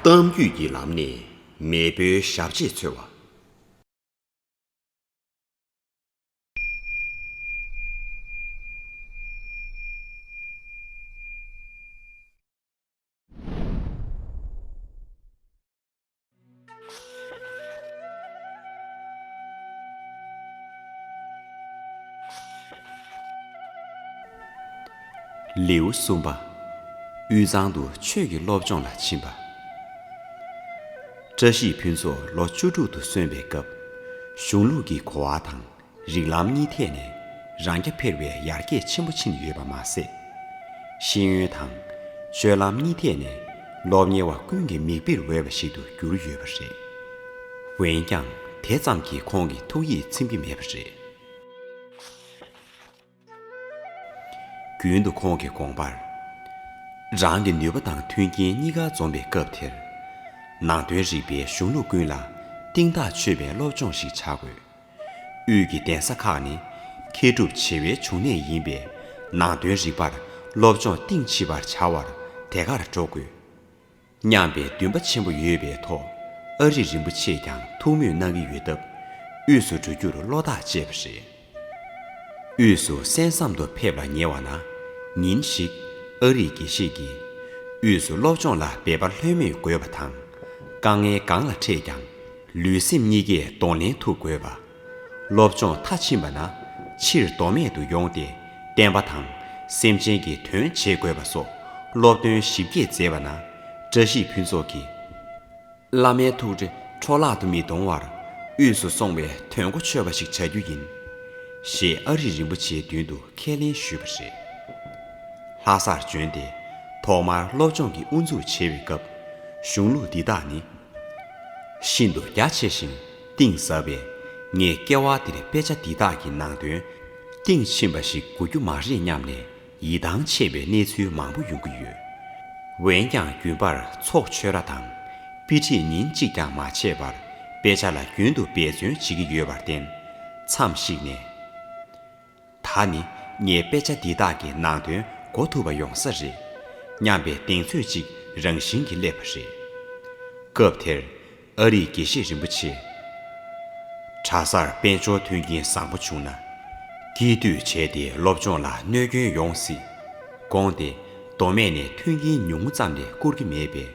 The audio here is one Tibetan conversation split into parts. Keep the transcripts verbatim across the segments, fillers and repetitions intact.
གཏམ་རྒྱུད་ཀྱི་ལམ་ནས་མེས་པོའི་ཞབས་རྗེས་འཚོལ་བ། ལེའུ་གསུམ་པ། དབུས་གཙང་དུ་ཆོས་ཀྱི་སློབ་སྦྱོང་ལ་ཕྱིན་པ། བཀྲ་ཤིས་ཕུན་ཚོགས་ལོ་བཅུ་དྲུག་ཏུ་སོན་པའི་སྐབས། གཞུང་ལུགས་ཀྱི་གོ་བ་དང་རིགས་ལམ་གཉིས་ཐད་ནས་རང་རྐྱ་འཕེར་བའི་ཡར་རྒྱས་ཆེན་པོ་ཕྱིན་ཡོད་པ་མ་ཟད། ཤེས་ཡོན་དང་སྤྱོད་ལམ་གཉིས་ཐད་ནས་སློབ་གཉེར་བ་ཀུན་གྱི་མིག་དཔེར་འོས་པ་ཞིག་ཏུ་གྱུར་ཡོད་པ་རེད། འོན་ཀྱང་དེ་ཙམ་གྱིས་ཁོང་གི་ཐུགས་ཡིད་ཚིམ་གྱི་མེད་པ་རེད། རྒྱུན་དུ་ཁོང་གི་དགོངས་པར། རང་གི་ནུས་པ་དང་མཐུན་རྐྱེན་གཉིས་ཀ་འཛོམས་པའི་སྐབས་དེར། ནང་དོན་རིག་པའི་གཞུང་ལུགས་ཀུན་ལ་གཏིང་ཐག་ཆོད་པའི་སློབ་སྦྱོང་ཞིག་བྱ་དགོས། དབུས་ཀྱི་གདན་ས་ཁག་ནི་མཁས་གྲུབ་བྱེ་བའི་འབྱུང་གནས་ཡིན་པས། ནང་དོན་རིག་པར་སློབ་སྦྱོང་གཏིང་ཕྱིན་པར་བྱ་བར་དེ་གར་འགྲོ་དགོས། སྙམ་པའི་འདུན་པ་ཆེན་པོ་ཡོད་པའི་ཐོག། ཨ་རིག་རིན་པོ་ཆེས་ཀྱང་ཐུགས་མོས་གནང་གི་ཡོད་སྟབས། དབུས་སུ་འགྲོ་རྒྱུར་བློ་ཐག་བཅད་པ་རེད། དབུས་སུ་གསན་བསམ་དུ་ཕེབས་ལ་ཉེ་བ་ན། ཉིན་ཞིག་ཨ་རིག་དགེ་བཤེས་ཀྱིས། དབུས་སུ་སློབ་སྦྱོང་ལ་འབད་པ་ལྷོད་མེད་དགོས་པ་དང་། དཀའ་ངལ་གང་ལ་འཕྲད་ཀྱང་། ལུས་སེམས་གཉིས་ཀས་གདོང་ལེན་ཐུབ་དགོས་པ། སློབ་སྦྱོང་མཐར་ཕྱིན་པ་ན་ཕྱིར་ལྡོག་མེད་དུ་ཡོང་སྟེ། བསྟན་པ་དང་སེམས་ཅན་གྱི་དོན་བྱེད་དགོས་པ་སོགས་སློབ་སྟོན་ཞིབ་རྒྱས་མཛད་པ་ན། བཀྲ་ཤིས་ཕུན་ཚོགས་ཀྱིས། བླ་མའི་ཐུགས་རེ་འཕྲོ་བརླག་ཏུ་མི་གཏོང་བར་དབུས་སུ་སོང་བས་དོན་གོ་ཆོད་པ་ཞིག་བྱ་རྒྱུ་ཡིན། ཞེས་ཨ་རིག་རིན་པོ་ཆེའི་མདུན་དུ་ཁས་ལེན་ཞུས་པ་རེད། ལྷ་སར་བྱོན་ཏེ་ཐོག་མར་སློབ་སྦྱོང་གི་དབུ་འཛུགས་བྱེད་པའི་སྐབས། གཞུང་ལུགས་འདི་དག་ནི། ཤིན་ཏུ་རྒྱ་ཆེ་ཞིང་གཏིང་ཟབ་པས། ངས་སྐྱེ་བ་འདིར་དཔེ་ཆ་འདི་དག་གི་ནང་དོན་གཏིང་ཕྱིན་པ་ཞིག་གོ་རྒྱུ་མ་རེད་སྙམ་ནས་ཡིད་ཐང་ཆད་པའི་གནས་ཚུལ་མང་པོ་ཡོང་གི་ཡོད། འོན་ཀྱང་རྒྱུན་པར་ཚོགས་ཆོས་ར་དང་དཔེ་ཁྲིད་ཉིན་གཅིག་ཀྱང་མ་ཆད་པར་དཔེ་ཆ་ལ་རྒྱུན་དུ་འབད་བརྩོན་བྱེད་ཀྱི་ཡོད་པར་བརྟེན། མཚམས་ཤིག་ནས། ད་ནི་ངས་དཔེ་ཆ་འདི་དག་གི་ནང་དོན་གོ་ཐུབ་པ་ཡོང་ས་རེད་སྙམ་པའི་གདེང་ཚོད་ཅིག་རང་བཞིན་གྱིས་སླེབས་པ་རེད། སྐབས་དེར་ཨ་རིག་དགེ་བཤེས་རིན་པོ་ཆེ། གྲྭ་སར་དཔལ་འབྱོར་མཐུན་རྐྱེན་བཟང་པོ་བྱུང་ན། སྐྱིད་སྡུག་བྱས་ཏེ་སློབ་སྦྱོང་ལ་གནོད་སྐྱོན་ཡོང་སྲིད། དགོངས་ཏེ་མདོ་སྨད་ནས་མཐུན་རྐྱེན་ཉུང་ངུ་ཙམ་ལས་བསྐུར་གྱི་མེད་པས།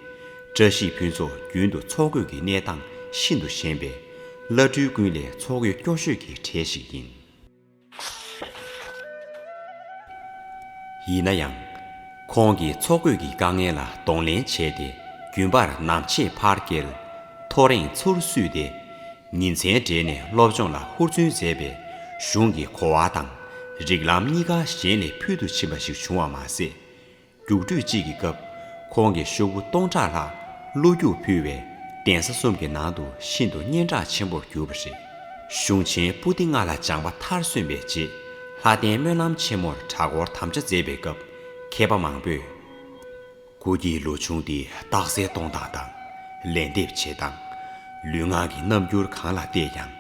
བཀྲ་ཤིས་ཕུན་ཚོགས་རྒྱུན་དུ་འཚོ་གོས་ཀྱི་གནས་སྟངས་ཤིན་ཏུ་ཞན་པས། བླ་སྤྲུལ་ཀུན་ལས་འཚོ་གོས་སྐྱོ་ཤོས་ཀྱི་གྲས་ཤིག་ཡིན། ཡིན་ན་ཡང་། ཁོང་གིས་འཚོ་གོས་ཀྱི་དཀའ་ངལ་ལ་གདོང་ལེན་བྱས་ཏེ། རྒྱུན་པར་ནམ་ཕྱེད་ཕར་བསྐྱལ། ཐོ་རེངས་ཚུར་བསུས་ཏེ། ཉིན་མཚན་བྲལ་ནས་སློབ་སྦྱོང་ལ་ཧུར་བརྩོན་མཛད་པས། གཞུང་གི་གོ་བ་དང་རིགས་ལམ་གཉིས་ཀ་གཞན་ལས་ཕུལ་དུ་ཕྱིན་པ་ཞིག་བྱུང་བ་མ་ཟད། རྒྱུགས་སྤྲོད་གཅིག་གི་སྐབས། ཁོང་གིས་ཤོག་བུ་སྟོང་ཕྲག་ལྷག་བློ་རྒྱུགས་ཕུལ་བས། གདན་ས་གསུམ་གྱི་ནང་དུ་ཤིན་ཏུ་སྙན་གྲགས་ཆེན་པོར་གྱུར་པ་རེད། གཞུང་ཆེན་པོ་ཏི་ལྔ་ལ་སྦྱངས་པ་མཐར་སོན་པའི་རྗེས། ལྷ་ལྡན་སྨོན་ལམ་ཆེན་མོར་གྲྭ་སྐོར་དམ་བཅའ་མཛད་པའི་སྐབས། མཁས་པ་མང་པོས། སྐུ་སྐྱེའི་ལོ་ཆུང་འདི་རྟགས་གསལ་གཏོང་སྟངས་དང་། ལན་འདེབས་བྱེད་སྟངས། ལུས་ངག་གི་རྣམ་འགྱུར་གང་ལ་བལྟས་ཀྱང་།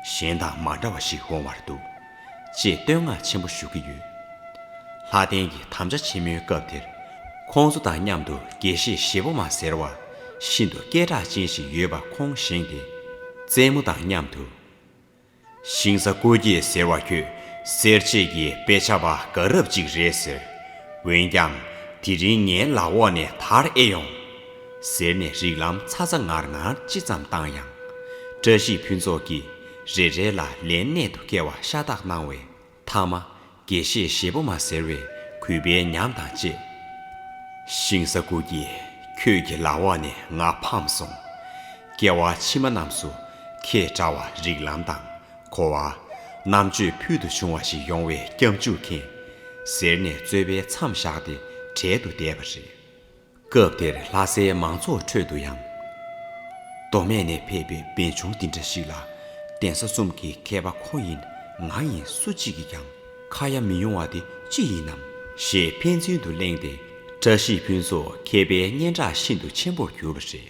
གཞན་དང་མ་འདྲ་བ་ཞིག་འོང་བར་འདུག་ཅེས་བསྟོད་བསྔགས་ཆེན་པོ་ཞུ་གི་ཡོད། ལྷ་ལྡན་གྱི་དམ་བཅའ་ཆེན་མོའི་སྐབས་དེར། ཁོང་ཚོ་དང་མཉམ་དུ་དགེ་བཤེས་ཞེ་པོ་མ་ཟེར་བ་ཤིན་ཏུ་སྐད་གྲགས་ཅན་ཞིག་ཡོད་པ་ཁོང་ཤེས་ཏེ། རྩེད་མོ་དང་མཉམ་དུ། ཞིང་ས་སྐུ་སྐྱེ་ཟེར་བ་ཁྱོད་སེར་བྱེས་ཀྱི་དཔེ་ཆ་པ་དགའ་རབ་ཅིག་རེད་ཟེར། འོན་ཀྱང་དེ་རིང་ངའི་ལག་འོག་ནས་དར་ཨེ་ཡོང་། ཟེར་ནས་རིགས་ལམ་ཚ་ཚ་ངར་ངར་ཅི་ཙམ་བཏང་ཡང་། བཀྲ་ཤིས་ཕུན་ཚོགས་ཀྱིས་རེ་རེ་ལ་ལན་གནད་དུ་བསྐྱལ་བ་ཤ་སྟག་གནང་བས། མཐའ་མ། དགེ་བཤེས་ཞེ་པོ་མ་ཟེར་བས་གུས་པའི་ཉམས་དང་བཅས། ཞིང་ས་སྐུ་སྐྱེ། ཁྱོད་ཀྱི་ལག་འོག་ནས་ང་ཕམ་སོང་། སྐྱེ་བ་ཕྱི་མ་རྣམས་སུ་ཁྱེད་འདྲ་བ་རིགས་ལམ་དང་གོ་བ། རྣམ་དཔྱོད་ཕུལ་དུ་བྱུང་བ་ཞིག་ཡོང་བའི་སྐྱབས་འཇུག་མཁྱེན། ཟེར་ནས་རྩོད་པའི་མཚམས་བཞག་སྟེ་གྲལ་དུ་བསྡད་པ་རེད། སྐབས་དེར་ལྷ་སའི་མང་ཚོགས་ཁྲོད་དུ་ཡང་། མདོ་སྨད་ནས་ཕེབས་པའི་བན་ཆུང་འདི་འདྲ་ཞིག་ལ། གདན་ས་གསུམ་གྱི་མཁས་པ་ཁོ་ཡིན་ང་ཡིན་སུ་གཅིག་གིས་ཀྱང་ཁ་ཡ་མི་ཡོང་བ་དེ་ཅི་ཡིན་ནམ། ཞེས་ཕན་ཚུན་དུ་གླེང་སྟེ། བཀྲ་ཤིས་ཕུན་ཚོགས་མཁས་པའི་སྙན་གྲགས་ཤིན་ཏུ་ཆེན་པོར་གྱུར་པ་རེད།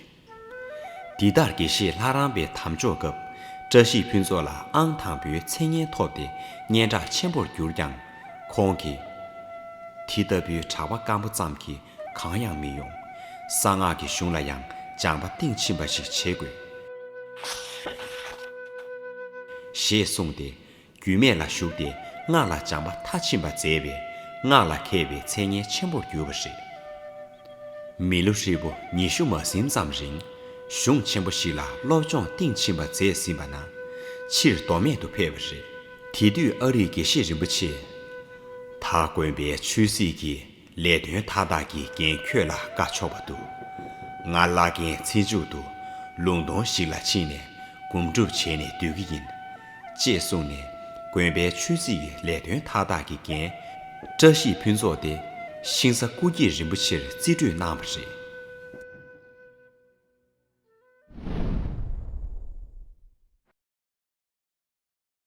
འདི་ལྟར་དགེ་བཤེས་ལྷ་རམས་པའི་དམ་འཇོག་སྐབས། བཀྲ་ཤིས་ཕུན་ཚོགས་ལ་ཨང་དང་པོའི་མཚན་སྙན་ཐོབ་སྟེ་སྙན་གྲགས་ཆེན་པོར་གྱུར་ཀྱང་། ཁོང་གིས། དེ་ལྟ་བུའི་གྲགས་པ་སྐམ་པོ་ཙམ་གྱིས་གང་ཡང་མི་ཡོང་། གསང་སྔགས་ཀྱི་གཞུང་ལ་ཡང་ སྦྱངས་པ་གཏིང་ཕྱིན་པ་ཞིག་བྱེད་དགོས། ཞེས་གསུངས་ཏེ། རྒྱུད་སྨད་ལ་བཞུགས་ཏེ་སྔགས་ལ་སྦྱངས་པ་མཐར་ཕྱིན་པ་མཛད་པས་སྔགས་ལ་མཁས་པའི་མཚན་སྙན་ཆེན་པོར་གྱུར་པ་རེད། མི་ལོ་ཧྲིལ་པོ་ཉི་ཤུ་མ་ཟིན་ཙམ་རིང་། གཞུང་ཆེན་པོ་ཞིག་ལ་སློབ་སྦྱོང་གཏིང་ཕྱིན་པ་མཛད་ཟིན་པ་ན། ཕྱིར་མདོ་སྨད་དུ་ཕེབས་པ་རེད། དེ་དུས་ཨ་རིག་དགེ་བཤེས་རིན་པོ་ཆེས། ད་དགོན་པའི་ཆོས་སྲིད་ཀྱི་ལས་དོན་མཐའ་དག་གི་འགན་ཁྱོད་ལ་བཀའ་ཆོག་པ་འདུག། ང་བླ་རྒན་ཚེ་མཇུག་ཏུ་ལུང་སྟོང་ཞིག་ལ་ཕྱིན་ནས་སྒོམ་སྒྲུབ་བྱས་ནས་སྡོད་ཀྱི་ཡིན། ཅེས་གསུངས་ནས་དགོན་པའི་ཆོས་སྲིད་ཀྱི་ལས་དོན་མཐའ་དག་གི་འགན་བཀྲ་ཤིས་ཕུན་ཚོགས་ཏེ་ཤིང་བཟའ་སྐུ་སྐྱེས་རིན་པོ་ཆེར་རྩིས་སྤྲོད་གནང་བ་རེད།